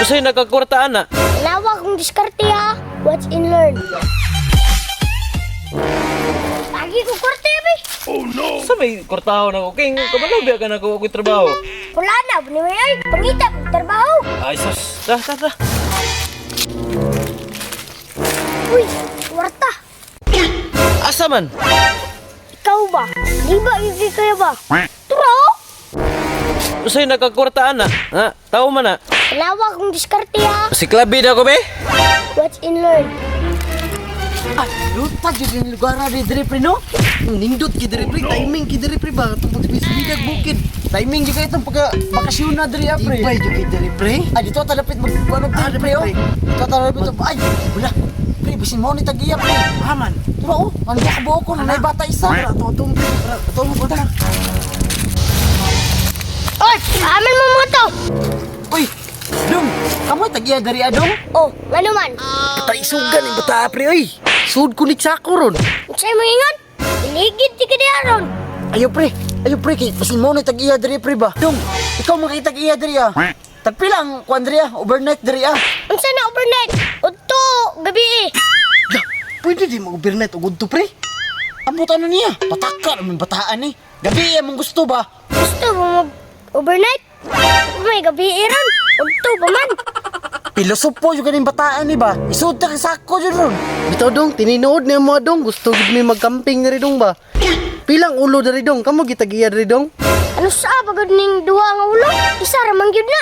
Usay nakakwarta ana. Lawak kong diskarte ha. Watch and learn. Pagi ko kwarta be. Sa may kwartaho na ko king kabalo biya ka na ko ako'y trabaho. Wala na, ni ay pangita kong trabaho. Ay sus, ta ta ta. Uy, kwarta. Asa man? Ikaw ba? Di ba hindi kaya ba? Turo! Usay nakakwarta ana. Ha, tao man na. Lawak kong diskarte ha. Si Klabi na ko be. Watch and learn. Ah, luta jud yung lugar na diri pre no. Nindot ki diri pre, timing ki diri pre ba atong pagsibidag bukid. Timing jud kay itong pagka bakasyon na diri ah, pre. Tibay jud kay diri pre. Ay, dito ta lapit mag ano Ah, pre, pre oh. pre. Dito ta lapit ay, wala. Pre, bisin mo ni tagiya pre. Aman. Tara oh, ano ba kabuo ko na bata isa. Tara ato atong pre. Tara ato mo tara. Oy, amin mo mo to. Uy, dong, kamoy tagiya diri adong. Oh, ngano man? Taisugan ang bata pre oy. Sud ko ni sako ron. Unsay mo ingon? Iligid di ka di aron. Ayo pre, ayo pre kay basin mo ni tagiya diri pre ba. Dong, ikaw man kay tagiya diri ah. Tagpilang kuan diri ah, overnight diri ah. Unsa na overnight? Udto, gabi eh. Ya, pwede di mag overnight og udto pre. Ambot ano niya? Pataka naman bataan eh. Gabi eh, mong gusto ba? Gusto mo mag overnight? May gabi eh ron. Udto pa man. Pilosopo yung ganing bataan ni ba? Isod ta kay sako jud ron. Bitaw dong, tininood niya mo dong, gusto gid mi magcamping diri dong ba. Pilang ulo diri dong, kamo gitagiya diri dong. Ano sa pagod ning duha nga ulo? Isa ra man gyud na.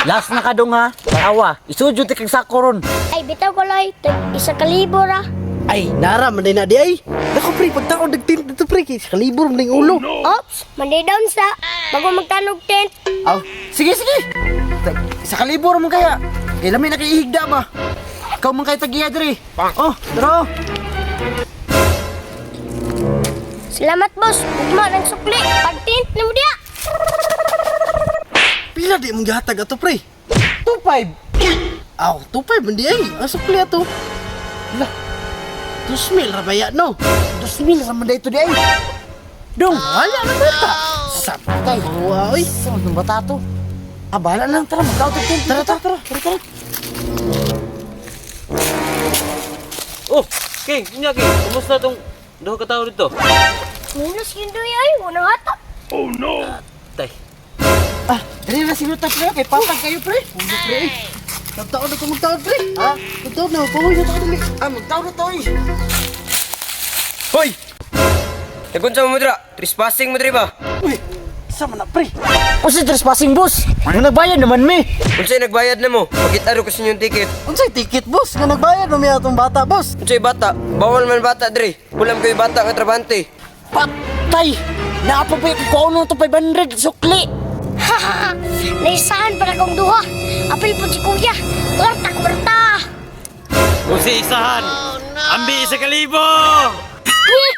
Last na ka dong ha. Tarawa, isod jud ta kay sako ron. Ay bitaw ko loy, tag 1,000 ra. Ay, nara man day na di ay. Dako pre, pagtaon nagtint dito pre kay kalibor man ding ulo. Ops, Monday down sa bago magtanog tent. Aw, sige sige. Tag, 1,000 ra man kaya. Kay lami na kay ihigda ba? Ikaw man kay tagiya diri. Oh, tara. oh. Salamat boss, ugma ng sukli. Pag tent na mo diya. Pila di mong gihatag ato pre? 2.5. Aw, 2.5 man di ay. Ang sukli ato. Lah. 2,000 ra ba ya no? 2,000 ra man dito di ay. Dong, Wala na bata. sabtay. Wow, oy. Sa man bata to. Ah, bahala lang tara magkautog tent. Tara tara tara tara. tara. Oh, King, unya King, kumusta tong duha ka tawo dito? Minus yun doy ay, unang hatap. Tay. Ah, diri na siguro ta pre kay patag kayo pre. Ulo pre. eh. Nagtaon na ko magtaon pre. Ha? Nagtaon na ko na taon dali. Ah, magtaon na to eh. Hoy! Nagunsa mo dra? Trespassing mo diri ba? Uy, sa man na pre. Usa trespassing boss. Nung nagbayad naman mi. Unsay nagbayad na mo? Pakita ro ko sa inyong ticket. Unsay ticket boss nga nagbayad na mi atong bata boss. Unsay bata? Bawal man bata diri. Kulam kayo bata nga trabante. Patay! Naapapay ko ano to 500 sukli. Hahaha, naisahan para kong duha. Apil po si kuya. Kwarta, kwarta. Usi isahan. Ambi 1,000. Ngi,